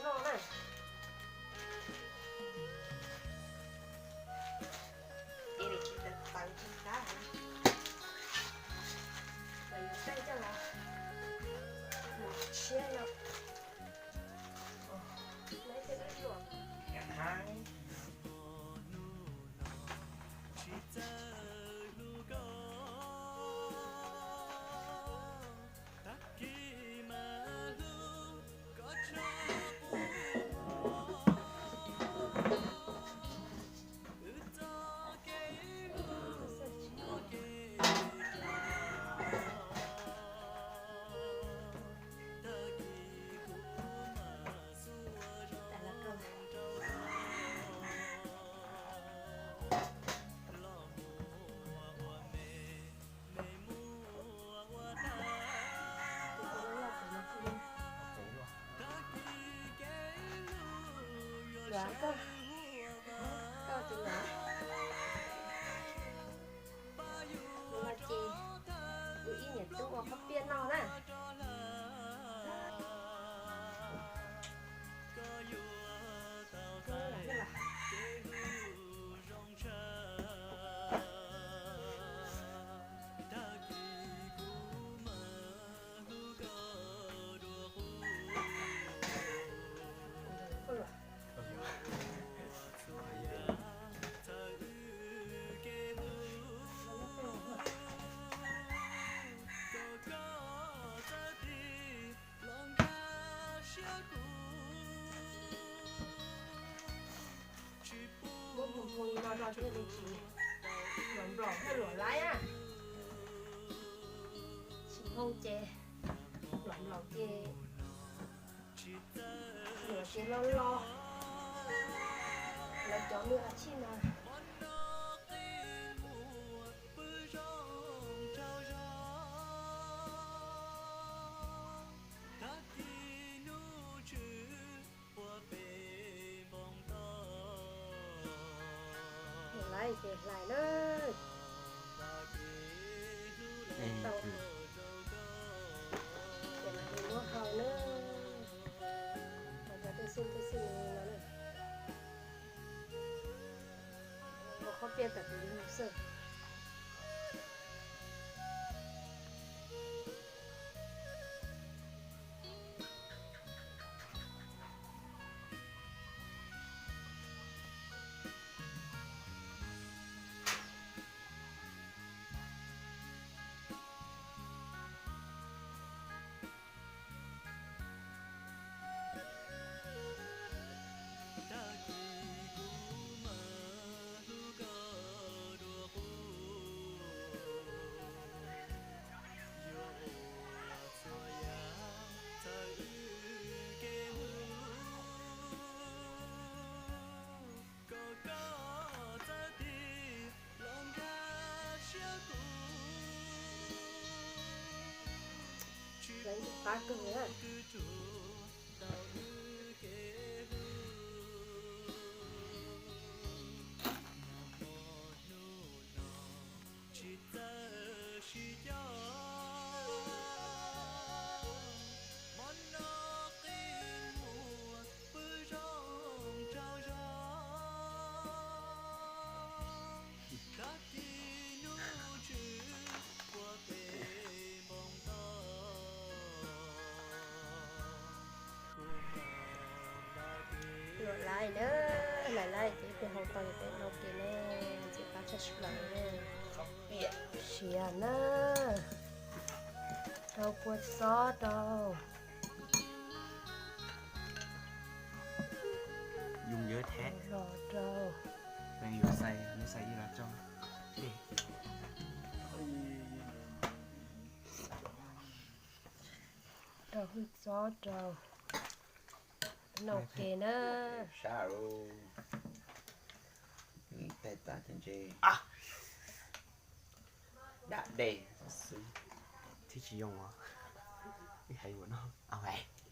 noj na. Ces tsis tawv tsis qab, yuav txaij coj los mus tshiab no. Los koj, koj tus no, no ces kuv ib niam tub ua khob piaj noj na. Muab mus hu li no rau thiaj li tsis nplaum nplaum thiaj luam laib na. Tsis hu ces nplaum nplaum ces luam ces lo lo. Lawv cov lwm a tshij no. Hlais ces hlais na. Tau ces muab hau na. Cov tej xwb tej xwb no na. Ua khob piaj tam tus yug xwb. Qab kawg na. Luam laib na, laib laib ces peb hau tau peb noj ke na, ntxim qab tshaj plaws na. Siav na, rau kua txob rau. Yoo yawv thiab. Los rau. Yuav xais, neb xais ib los tso. Rau hwj txob rau. Noj ke na. Sab lawm. Tais tas ces ntse. Dam dej xwb. Thiab tsis yoo os. Ib hais ua no.